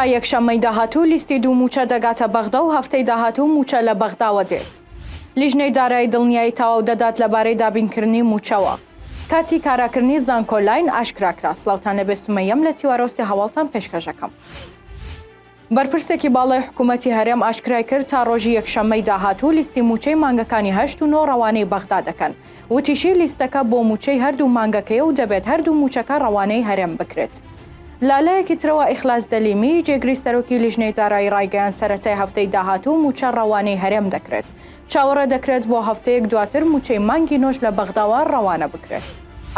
تا یەکشەممەی داهاتوو لیستی دوو مووچە دەگاتە بەغدا و هەفتەی داهاتوو مووچە لە بەغداوە دێت. لیژنەی دارایی دڵنیایی تەواو دەدات لەبارەی دابینکردنی مووچەوە. کاتی کاراکردنی زانکۆلاین ئاشکرا کرا. سڵاوتان لێبێ سومەیەم لە تیوارۆستی هەواڵتان پێشکەش ئەکەم. بەرپرسێکی باڵای حکوومەتی هەرێم ئاشکرای کرد، تا ڕۆژی یەکشەممەی داهاتوو لیستی مووچەی مانگەکانی هەشت و نۆ ڕەوانەی بەغدا دەکەن. وتیشی، لیستەکە بۆ مووچەی هەردوو مانگەکەیە و دەبێت هەردوو مووچەکە ڕەوانەی هەرێم بکرێت. لە لایەکی ترەوە ئیخلاس دەلیمی، جێگری سەرۆکی لیژنەی دارایی ڕایگەیاند، سەرەتای هەفتەی داهاتوو مووچە ڕەوانەی هەرێم دەکرێت. چاوەڕێ دەکرێت بۆ هەفتەیەک دواتر مووچەی مانگی نۆش لە بەغداوە ڕەوانە بکرێت.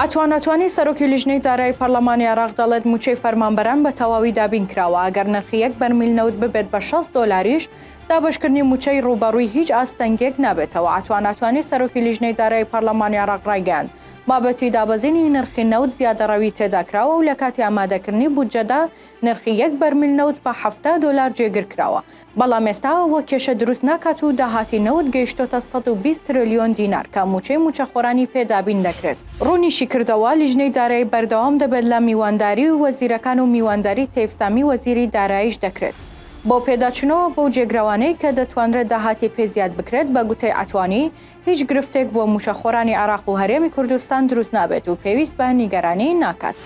عەتوان عەتوانی سەرۆکی لیژنەی دارایی پەرلەمانی عێراق دەڵێت، مووچەی فەرمانبەران بە تەواوی دابین کراوە، ئەگەر نرخی یەک بەرمیل نەوت ببێت بە 60 دۆلاریش، دابەشکردنی مووچەی ڕووبەڕووی هیچ ئاستەنگێک نابێتەوە. عەتوان عەتوانی سەرۆکی لیژنەی دارایی پەرلەمانی عێراق ڕایگەیاند، بابەتی دابەزینی نرخی نەوت زیادەڕەوی تێدا کراوە و لە کاتی ئامادەکردنی بودجەدا نرخی یەک بەرمیل نەوت بە 70 دۆلار جێگر کراوە، بەڵام ئێستا ئەوە کێشە دروست ناکات و داهاتی نەوت گەیشتۆتە 120 ترلیۆن دینار کە مووچەی مووچەخۆرانی پێ دابین دەکرێت. ڕوونیشیکردەوە، لیژنەی دارایی بەردەوام دەبێت لە میوانداری وەزیرەکان و میوانداری تەیف سامی وەزیری داراییش دەکرێت بۆ پێداچوونەوە بەو جێگرەوانەی کە دەتوانرێت داهاتی پێ زیاد بکرێت، بە گوتەی عەتوانی، هیچ گرفتێک بۆ مووچەخۆرانی عێراق و هەرێمی کوردستان دروست نابێت و پێویست بە نیگەرانی ناکات.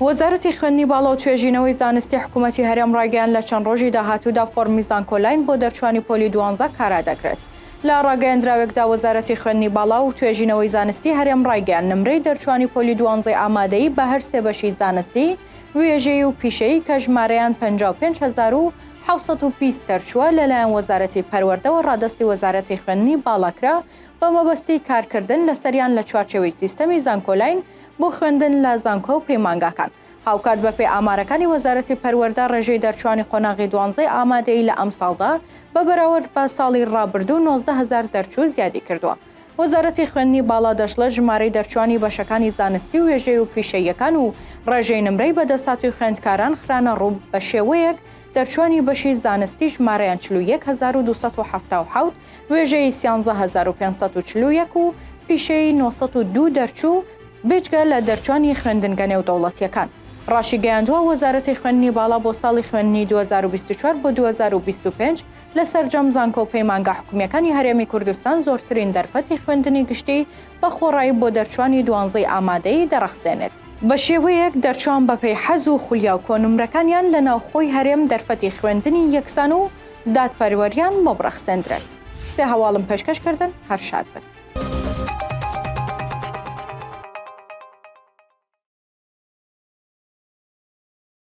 وەزارەتی خوێندنی باڵا و توێژینەوەی زانستی حکوومەتی هەرێم ڕایگەیاند، لە چەند ڕۆژی داهاتوودا فۆڕمی زانکۆلاین بۆ دەرچووانی پۆلی دوانزە کارا دەکرێت. لە ڕاگەیەندراوێکدا وەزارەتی خوێندنی باڵا و توێژینەوەی زانستی هەرێم ڕایگەیاند، نمرەی دەرچووانی پۆلی دوانزەی ئامادەیی بە هەر سێ بەشی زانستی، وێژەیی و پیشەیی کە ژمارەیان 55720 دەرچووە، لەلایەن وەزارەتی پەروەردەوە ڕادەستی وەزارەتی خوێندنی باڵا کرا بە مەبەستی کارکردن لەسەریان لە چوارچێوەی سیستەمی زانکۆلاین بۆ خوێندن لە زانکۆ و پەیمانگاکان. هاوکات بەپێی ئامارەکانی وەزارەتی پەروەردە ڕێژەی دەرچووانی قۆناغی دوانزەی ئامادەیی لە ئەمساڵدا بە بەراورد بە ساڵی ڕابردوو 19 هەزار دەرچوو زیادی کردووە. وەزارەتی خوێندنی باڵا دەشڵێت، ژمارەی دەرچووانی بەشەکانی زانستی و وێژەیی و پیشەییەکان و ڕێژەی نمرەی بەدەستهاتووی خوێندکاران خرانەڕوو بەشێوەیەک دەرچووانی بەشی زانستی ژمارەیان 41277، وێژەیی 13541 و پیشەیی 902 دەرچوو، بێجگە لە دەرچووانی خوێندنگە نێودەوڵەتییەکان. ڕاشیگەیاندووە، وەزارەتی خوێندنی باڵا بۆ ساڵی خوێندنی 2024 بۆ 2025 لە سەرجەم زانکۆ و پەیمانگا حکومییەکانی هەرێمی کوردستان زۆرترین دەرفەتی خوێندنی گشتی بە خۆڕایی بۆ دەرچووانی دوانزەی ئامادەیی دەڕەخسێنێت، بە شێوەیەک دەرچووان بەپێی حەز و خولیا و کۆنمرەکانیان لە ناوخۆی هەرێم دەرفەتی خوێندنی یەکسان و دادپەروەریان بۆ بڕەخسێندرێت. سێ هەواڵم پێشکەش کردن، هەر شاد بن.